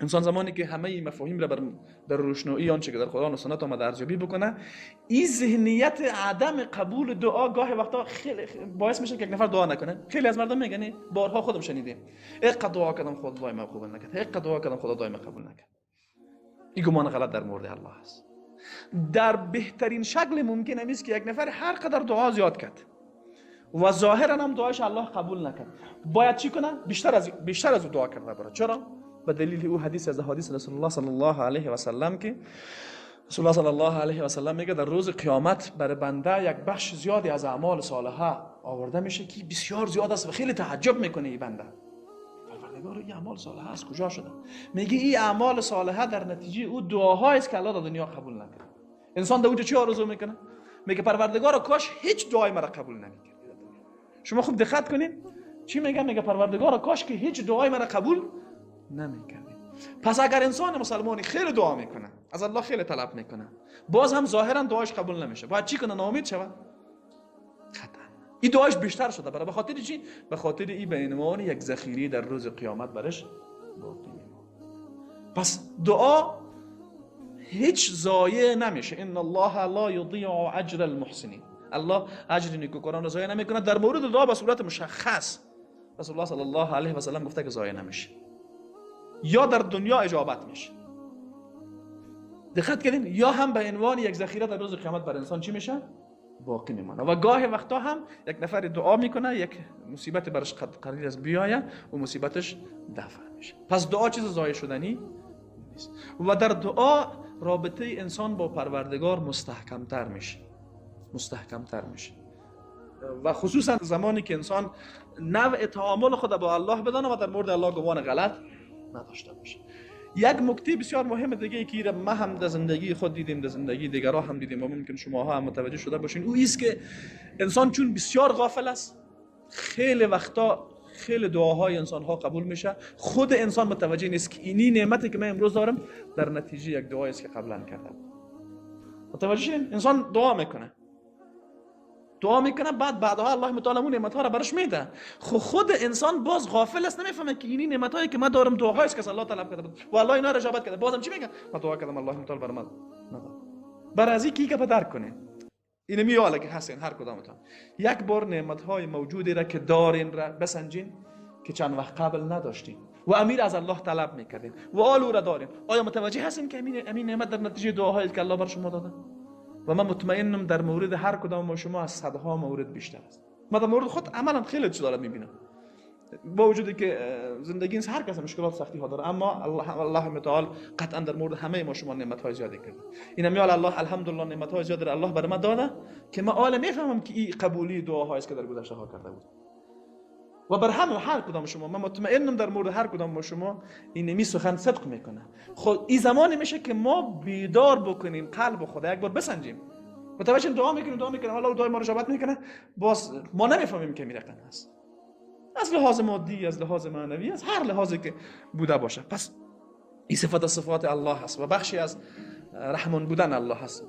انسان زمانی که همه این مفاهیم را در روشنایی آنچه که در قرآن و سنت آمده ارزیابی بکنه، این ذهنیت عدم قبول دعا گاهی وقتا خیلی باعث میشه که یک نفر دعا نکنه. خیلی از مردم میگن، بارها خودم شنیدیم، اینقدر دعا کردم خدا دعای ما قبول نکرد، اینقدر دعا کردم خدا دعای ما قبول نکرد. این گمان غلط در مورد الله است. در بهترین شکل ممکن همی که یک نفر هر قدر دعا زیاد کرد و ظاهرا هم دعایش الله قبول نکرد، باید چی کنه؟ بیشتر از او دعا کرده بره. چرا؟ به دلیل او حدیث از حدیث رسول الله صلی الله علیه و سلم که رسول الله صلی الله علیه و سلم میگه در روز قیامت برای بنده یک بخش زیادی از اعمال صالحه آورده میشه که بسیار زیاد است و خیلی تعجب میکنه این بنده: پروردگار، این اعمال صالحه از کجا شده؟ میگه این اعمال صالحه در نتیجه او دعاهایی است که الله در دنیا قبول نکرد. انسان در اونجا چی آرزو میکنه؟ میگه پروردگار، کاش هیچ دعای مرا قبول نمیکرد. شما خوب دقت کنین چی میگه. میگه پروردگار، کاش که هیچ دعای مرا قبول نمیکردی. پس اگر انسان مسلمانی خیلی دعا میکنه، از الله خیلی طلب میکنه، باز هم ظاهرا دعاش قبول نمیشه، باید چی کنه؟ ناامید شود؟ قطعا این دعاش بیشتر شده برای. به خاطر چی؟ به خاطر این به عنوان یک ذخیره در روز قیامت برش باقی میمونه. پس دعا هیچ ضایع نمیشه. ان الله لا یضیع اجر المحسنین. الله اجر نیکوکاران را ضایع نمیکنه. در مورد دعا به صورت مشخص رسول الله صلی الله علیه و سلم گفته که ضایع نمیشه، یا در دنیا اجابت میشه، دقت کردین، یا هم به عنوان یک ذخیره در روز قیامت بر انسان چی میشه؟ باقی میمانه. و گاهی وقتا هم یک نفر دعا میکنه، یک مصیبت برش قرار است بیایه و مصیبتش دفع میشه. پس دعا چیز ضایع شدنی نیست و در دعا رابطه انسان با پروردگار مستحکمتر میشه، مستحکمتر میشه و خصوصا زمانی که انسان نوع تعامل خود با الله بدانه و در مورد الله گمان غلط نداشته باشه. یک نکته بسیار مهم دیگه که ما هم در زندگی خود دیدیم، در زندگی دیگرها هم دیدیم و ممکن شما هم متوجه شده باشین، او است که انسان چون بسیار غافل است، خیلی وقتا خیلی دعاهای انسان ها قبول میشه، خود انسان متوجه نیست که اینی نعمتی که من امروز دارم در نتیجه یک دعایی است که قبلا کردم. متوجه شدین؟ انسان دعا میکنه، دعا میکنه، بعد بعدها الله متعال اون نعمت ها را برش میده. خو خود انسان باز غافل است، نمیفهمه که اینی نعمت هایی که من دارم دعاهایی است که الله طلب کرده بود و الله اینا را اجابت کرده. بازم چی میگه؟ من دعا کردم، الله متعال بر من نداد. بر از این که درک کنه این میاله که هستین، هر کدامتان یک بار نعمت های موجودی را که دارین را بسنجین که چند وقت قبل نداشتین و امی ره از الله طلب میکردین و آل او را دارین. آیا متوجه هستین که امین نعمت در نتیجه دعاهایی که الله بر شما داده؟ و من مطمئنم در مورد هر کدام ما شما از صدها مورد بیشتر است. من در مورد خود عملا خیلی چیزا را میبینم. با وجودی که زندگی هر کس مشکلات، سختی ها داره، اما الله متعال قطعا در مورد همه ما شما نعمت های زیادی کرده. این میال الله الحمدلله نعمت های زیادی الله بر ما داده که ما حالا میفهمم که این قبولی دعاهایی است که در گذشته ها کرده بود. و بر همه هر کدام شما، من مطمئنم در مورد هر کدام ما شما این می سخن صدق میکنه. خب، این زمانی میشه که ما بیدار بکنیم قلب خود، یک بار بسنجیم. متوجه؟ دعا میکنیم، دعا میکنیم، حالا دعای ما رو اجابت میکنه، باز ما نمیفهمیم که می رقم هست، از لحاظ مادی، از لحاظ معنوی، از هر لحاظی که بوده باشه. پس این صفت از صفات الله هست و بخشی از رحمان بودن الله هست.